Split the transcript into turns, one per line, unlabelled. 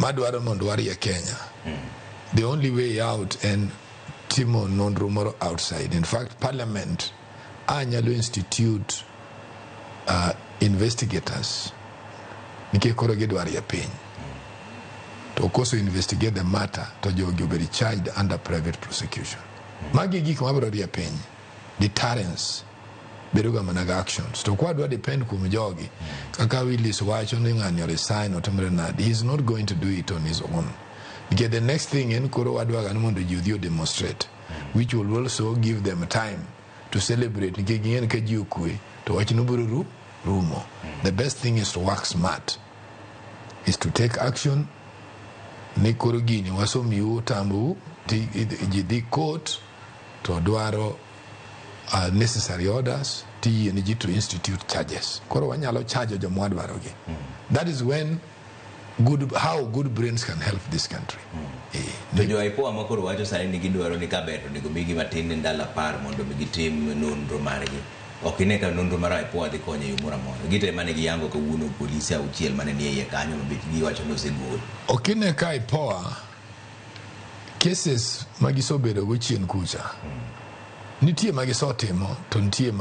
Madwaro mondo warie Kenya, the only way out en timo nonro moro outside. In fact, parliament a nyalo institute investigators nikech koro gidwaro rie piny to koso investigate the matter to jogi obed charged under private prosecution. Magi gik mabiro rie piny. Deterrence bedo ga mana ga actions. To kwadwa depend kuom jogi, kaka Willis wacho ni ng'ani resign, otimre nade, he is not going to do it on his own, nikech the next thing en koro wadwaga ni mondo ji odhi o demonstrate, which will also give them time to celebrate, nikech ging'e ni ka ji okwe to wachno biro rumo. The best thing is to work smart, is to take action ni koro gini wasomiu otambou ti ji dhi court to dwaro necessary orders tiyie ni ji to institute charges. Koro wanyalo charge joma wadwarogi. That is when good, how good brains can help this country.
To jo IPOA ma koro wacho sani ni gidwaro ni kaber to onego migi matin ni ndalo 10 mondo mi gitim nonro margi. Ok ine ka nonro mar IPOA dhi konyo e yo moro amora. Gite mane giyango kawuono, polise auchiel mane nie iye kanyo mabet giwacho ni osegol.
Ok ine ka IPOA cases magisebedo go chien kucha nitie magisetimo to nitie ma